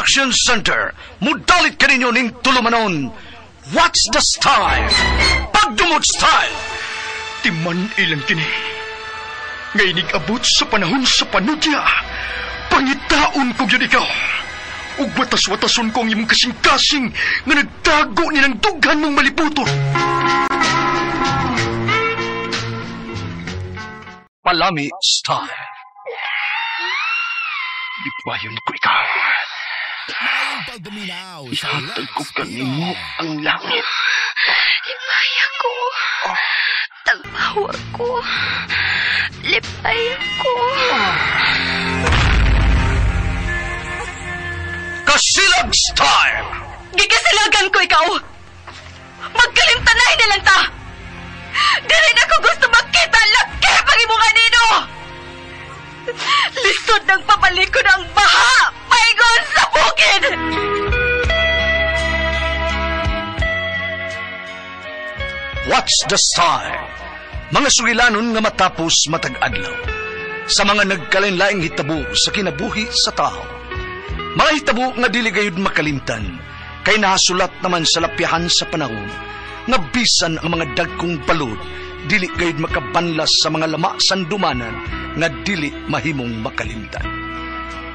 Production Center. Mudalit kaninyo ning tulumanon. What's the style? Pagdumot style! Timan ilang kini. Ngay abot sa panahon sa panudya. Pangitaon ko gyud ikaw. Ug watas-watason ko ang imong kasing-kasing nga nagtago nilang dughan mong malibuton. Palami style. Lipayon ko ikaw. Ihatag ko kanimo ang langit. Lipay ako. Tagpawa ko. Lipay ako. Kasilag style! Gikasilagan ko ikaw! Magkalimtanay na lang ta! Dili na ko gusto makita laki pag imong anino! Lisod ng pabalikon ang baha! Paingon sa bukid! What's the style? Mga sugilanon nga matapos matag-adlaw. Sa mga nagkalain-laing hitabo sa kinabuhi sa tao. Mga hitabo nga dili gayud makalimtan, kay nahasulat naman sa lapyahan sa panahon, nga bisan ang mga dagkong balod, dili gayud makabanlas sa mga lama sandumanan nga dili mahimong makalimtan.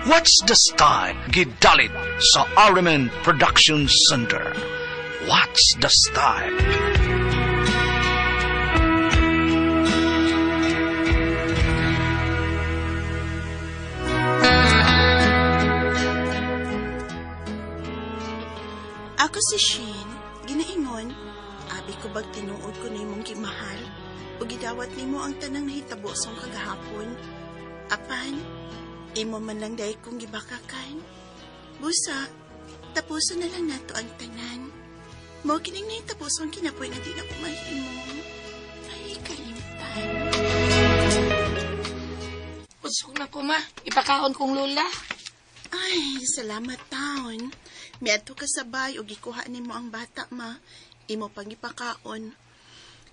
What's the style? Gidalit sa RMN Production Center. What's the style? Ako si Shane, ginaingon, abi ko bag tinuod ko nimong gimahal, o gidawat nimo ang tanang nahitabo sa kagahapon. Apan, imo man lang dahil kong gibakakan. Busa, tapusan na lang nato ang tanan. Mao kining nahitabo sa kinapoy nga di na ko mahimo. Ay, kalimtan. Usok na ko, ma. Ipakaon kong lula. Ay, salamat taon. Miadto ka sabay og gikuha nimo ang bata, ma. Imo pang ipakaon.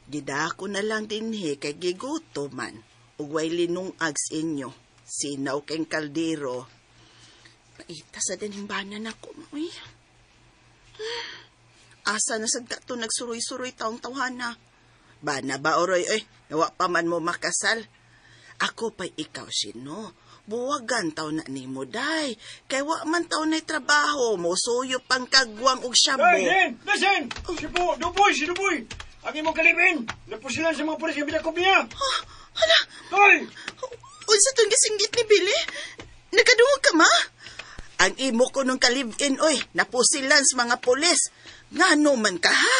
Gidako na lang dinhi kay giguto man. Ug way linungag sa inyo. Sinaw keng kaldero. Paita sa dinhing bana nako, ma. Uy. Asa na sagda to nagsuroy-suroy taong tawhana. Bana ba, oroy, oy, nawa pa man mo makasal. Ako pa'y ikaw, sino? Buwagan taw na nimo, day. Kay wa man taw na'y trabaho, mosuyo pang kagwang og shabu. Hey, listen! Listen! Duboy, si Duboy! Ang imong kalibin! Napusilan sa mga pulis nga binakop niya! Oh, hala! Hoy! Unsa tong gisinggit ni Billy? Nagkadungog ka, ma? Ang imo ko nung kalibin, oy, napusilan sa mga pulis. Ngano man ka, ha?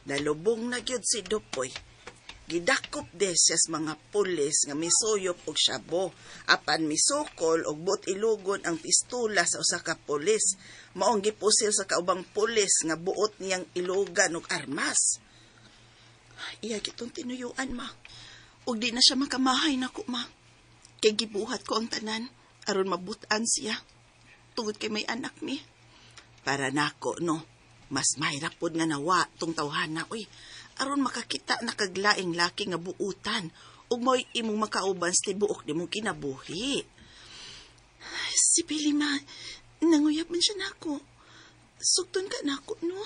Nalubong na gyud si Dupoy. Gidakop de siya sa mga pulis nga misuyop og syabo. Apan misukol og buot ilugon ang pistola sa usa ka pulis. Maong gipusil sa kaubang pulis nga buot niyang ilugan og armas. Iya kitong tinuyuan, ma. Ug di na siya makamahay nako, ma. Kay gibuhat ko ang tanan aron mabutan siya. Tungod kay may anak mi. Para nako, no. Mas mahirap pod nga nawa tong tawhana, uy. Aron makakita na kaglaing laki nga buutan ug mo'y imong makauban sa tibuok nimong kinabuhi. Si Billy, ma, nanguyab man siya nako. Sugton ka nako, no?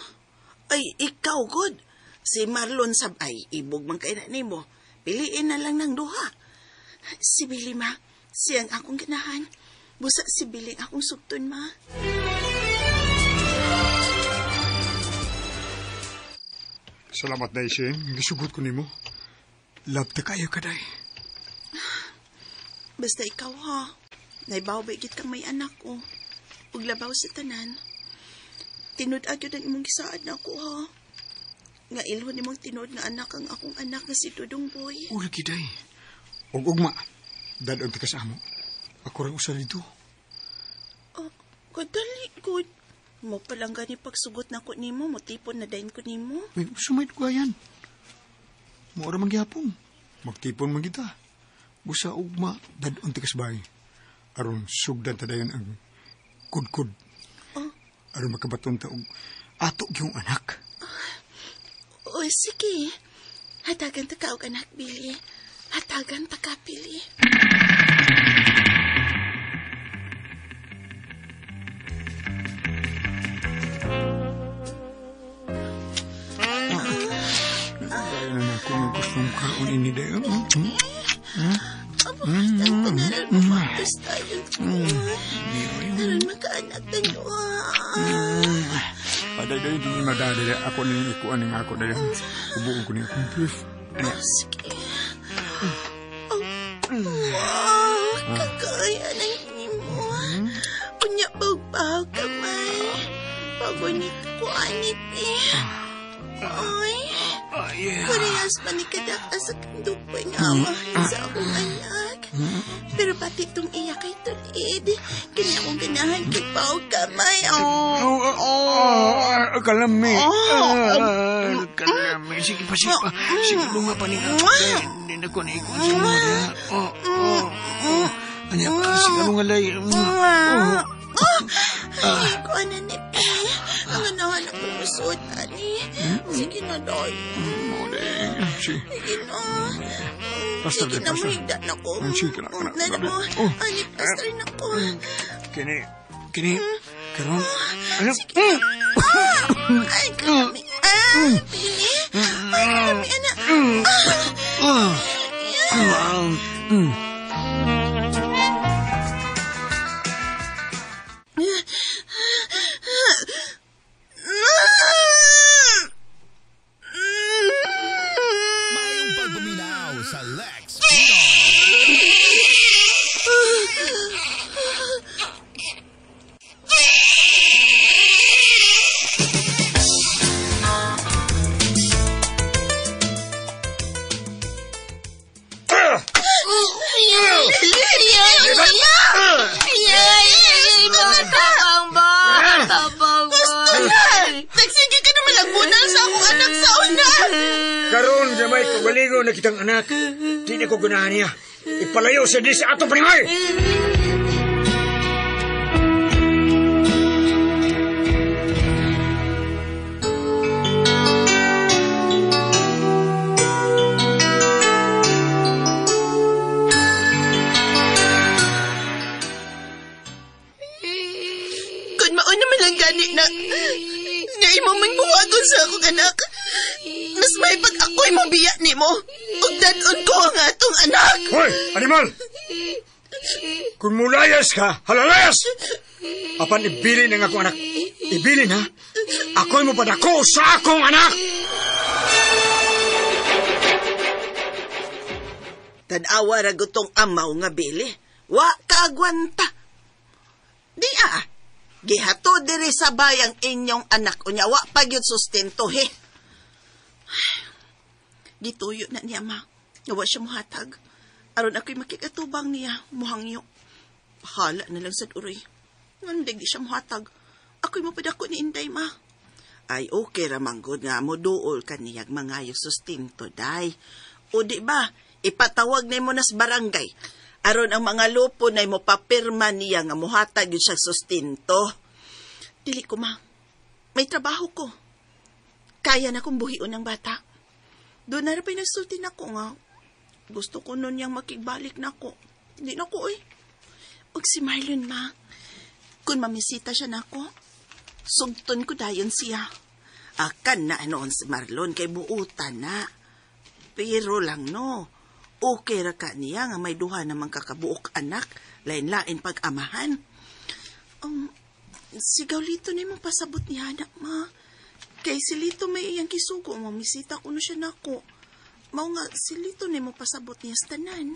Ay, ikaw, good. Si Marlon sab ay ibog man kay na nimo. Piliin na lang ng duha. Si Billy, ma, siyang akong ganahan. Busa si Billy akong sugton, ma. Salamat, Day, Shane. Gisugot ko nimo. Love ta kayo ka, Day. Basta ikaw, ha? Naibaw ba igit kang may anak ko? Ug labaw sa tanan. Tinud-ag yun ang imong gisaad na ako, ha? Nga ilhon nimong tinud nga anak ang akong anak na si Dudong Boy. Uli, Day. Ug ugma, dadon ta ka sa amo. Ako rin usa dito. Oh, kadali, good. Mo palang gani pagsugot na ko nimo, motipon na dayon ko nimo. Uy, sumay ko ayan. Mo ora man gyapon. Magtipon man kita. Busa ugma, dadon ta ka sa bahay. Aron sugdan ta dayon ang kudkud. Oh. Aron makabaton ta og ato gyung anak. O, sige. Hatagan ta ka og anak, Billy. Hatagan ta ka, Pili. Dahil na ako nga gustong kaon ini dayon. Abo, tanaran mo pagkas tayo. Naran makaanak tayo. Aday dayon, di madali. Ako ni ikuan ng ako dayon. Ubuon ko ni akong brief. Sige. Wow, kagaya ng imo. Unya bagbaw kamay. Pagunit ko anipi. Ay, parehas man ni kadaka sa kandupoy nga amahan sa akong anak. Pero pati itong iya kay tulid. Kanya akong ganahan kay Pao kamay. Oh, Oh, kalami. Kalami. Sige pa, sige pa. Sige, lunga pa ni ako. Hindi na ko naikuan sa mga. Oh, oh, oh. Anya pa, sige, lunga lay. Oh. Ay, ko na ni Pi. Ang ganahan ako musod, ani. Sige na, doy. Sige. Sige na. Basta, Sige na, basta. mahigda na ko. Sige na, na, Na na, mo. Oh. Ani, plaster na ko. Kini, kini, karon. Ano? Sige. Ay, kalami. Ah, Pili. Ay, kalami, anak. Ah. Mayong pagbuminaw sa Lex Pino. Mga tabang ba? Tabang ba? Gusto na! Nagsige ka naman lagbunal sa akong anak sa una! Karon gamay ko galigo na kitang anak. Di na ko ganahan niya. Ipalayo sa di sa atong panimay. Kung mauna man lang gani na nga imo man buwagon sa akong anak, mas may pag ako'y mabiya nimo, ug dad-on ko ang atong anak. Hoy, animal! Kung mulayas ka, halalayas! Apan ibilin ang akong anak. Ibilin ha? Ako'y mo padako sa akong anak! Tanawa ra gutong amaw nga bili. Wa kaagwanta. Di ah, gihato diri sa bayang inyong anak unya wa pa gyud sustento he. Gituyo na niya ma. Nga wa siya muhatag. Aron ako'y makikatubang niya, muhangyo. Bahala na lang sad uroy. Nganong di siya muhatag. Ako'y mapadako ni Inday ma. Ay okay ra manggod nga mo duol kaniyag mangayo sustento day. O di ba, ipatawag na mo nas barangay. Aron ang mga lupo na mo papirma niya nga muhatag yun siya sustento. Dili ko ma. May trabaho ko. Kaya na kong buhion ang bata. Doon na rin pinagsulti na ko nga. Gusto ko nun niyang makigbalik na ko. Hindi na ko eh. Og si Marlon ma. Kung mamisita siya na ako, sugton ko dayon siya. Akan na noon si Marlon kay buutan na. Pero lang no, okay ra ka niya nga may duha namang kakabuok anak, lain-lain pag-amahan. Si Gaulito na imong pasabot niya anak ma. Kay si Lito may iyang kisugo, mamisita ko no siya nako. Mao nga si Lito na imong pasabot niya sa tanan.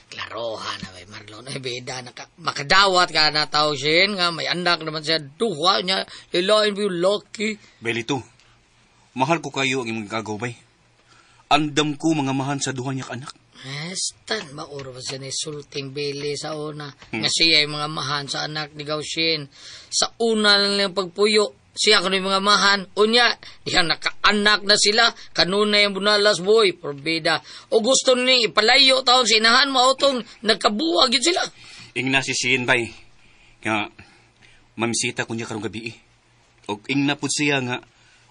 Klarohan na may Marlon. Ay, bida, makadawat ka na tao siya nga may anak naman siya duha niya. Lilain mo yung lucky. Belito, mahal ko kayo ang imong gagaw, bay. Andam ko mga mahan sa duha niya ka anak. Estan, mauro ba siya ni sulting Billy sa una? Nga siya yung mga mahan sa anak ni Gaushin. Sa una lang lang pagpuyo, siya kuno yung mga mahan. Unya, diyan nakaanak na sila. Kanunay ang bunalas, boy. Probida. O gusto ni ipalayo taon sa inahan, mautong nagkabuwag yun sila. Ing nasisiin, bay. Nga, mamisita ko niya karong gabi eh. Og ingna pud siya nga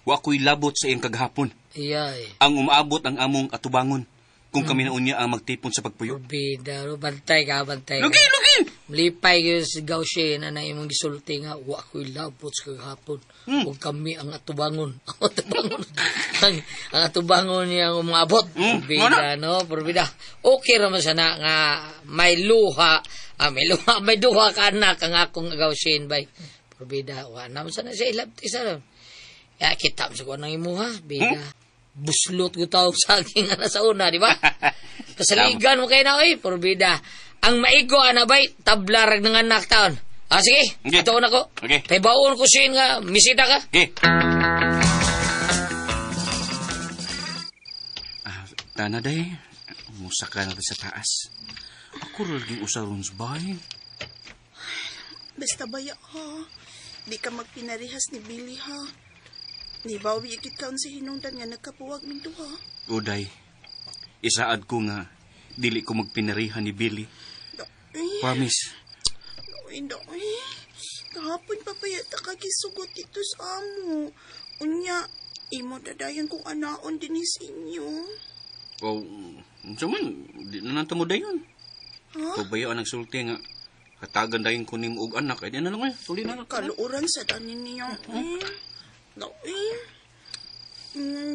wa ko'y labot sa iyang kagahapon. Iyay. Ang umaabot ang among atubangon kung kami na unya ang magtipon sa pagpuyo. Bida, ro, bantay ka, bantay ka. Lugi, lugi! Lipay kayo si Gaushe na na imong gisulti nga, wa ko'y labot sa kagahapon. Huwag kami ang atubangon. Ang atubangon. Ang atubangon niya ang umaabot. Purbida, no? Purbida. Okay raman sana nga may luha. May luha, may duha ka anak ang akong Gaushe, bay. Purbida, wa naman sana siya ilabti sa ron. Ya, kita mo sa kuha ng imuha, bida. Buslot ko tawag sa aking anak sa una, di ba? Kasaligan mo kayo na, oy, purbida. Ang maigo, ana bay, tablarag ng anak taon. Ah, sige, Okay. ito na ko. Okay. Paibaon ko siya nga, misita ka. Okay. Tana day, musaka na sa taas. Ako laging usaron sa bahay. Basta baya ha. Di ka magpinarihas ni Billy ha. Ni bawi ikit kaon si hinungdan nga nagkapuwag min duha. Uday, isaad ko nga, dili ko magpinarihan ni Billy. Doy, Promise. doy, doy. Kahapon pa pa yata kagisugot dito sa amo. Unya, imo dadayon kong anaon din inyo. O, unsa man, di na nanta mo dayon. Ha? Pabayaan ang sulti nga, hatagan dayon ko nimo og anak. Ay, di na lang eh, tuloy na lang. Kaluoran sa danin niya. Eh. Doy.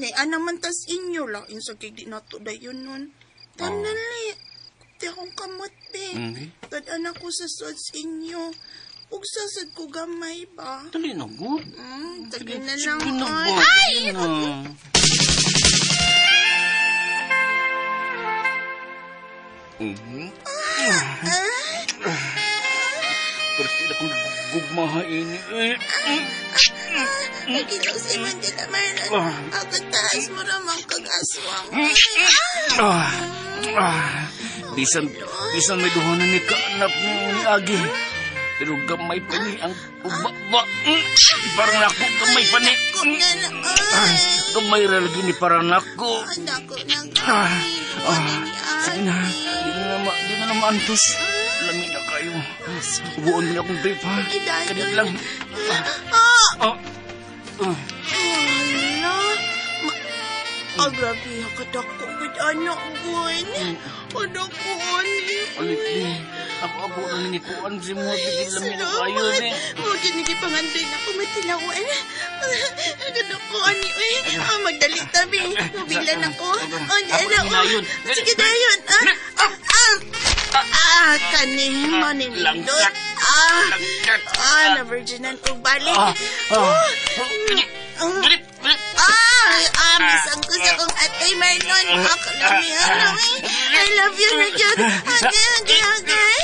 Ni ana man tas inyo lain sa kay di nato dayon nun. Tanali. Kupti akong kamot be. Okay. Tad-an ako sa suds inyo. Ug sasad ko gamay ba? Dali na, good. Sige na lang. Sige na ay. ba? Ay! Sige na. Pero sila kong gugmaha ini. Nagkilaw si Mandela Marlon. Ako taas mo ramang kag-aswang. Bisan may duhanan ni kaanak mo ni Agi. Pero gamay pa ni ang ubaba. Parang nako, gamay pa ni. Ako na lang. Ay. Gamay ra lagi ni parang nako. Anak ko na gamay. Sige na, di na maantos. Lami na kayo. Ubuon niyo akong trip, ha? Kadit lang. Ah! Wala. Grabe, kadako with anak, Gun. Anak ko, ani. Alit, di. Ako na ninikuan si mga bigil lami na kayo, ni. Huwag yun, nagipangandoy na ako matilawan. Kadako, ani, uy. Magdali tabi. Mabilan ako. Ako na hinayon. Sige, dayon. Kani, maninindot. Na-virginan kong balik. Misang ko sa kong atay, Marlon. Kalami, I love you, Richard. Agay, agay, agay.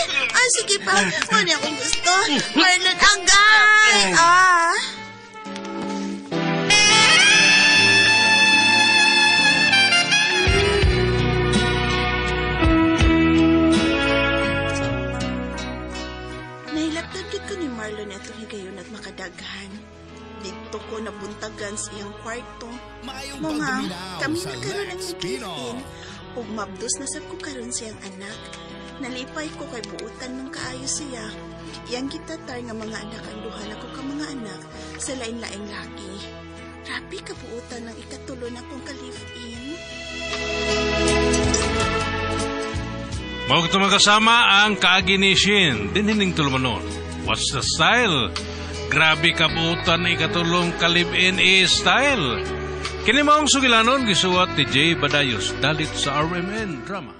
Sige pa. Ano akong gusto? Marlon, agay! Nahilaptad ko ni Marlon atong higayon at makadaghan. Dito ko nabuntagan sa iyang kwarto. Mga, kami na karon ang nag-live-in. Ug mabdos na sab ko karon siyang anak. Nalipay ko kay buutan ng kaayo siya. Iyang gitatar nga mga anak ang duha nako ka mga anak sa lain-laing laki. Grabe kabuutan ng ikatulo na kong ka-live-in. Mao ito magkasama ang kaagi ni Shin, dinhining tulumanon. What's the style? Grabe kabuutan na ikatulong ka-live-in style. Kini maong sugilanon gisuwat ni Jay Badayos dalit sa RMN Drama.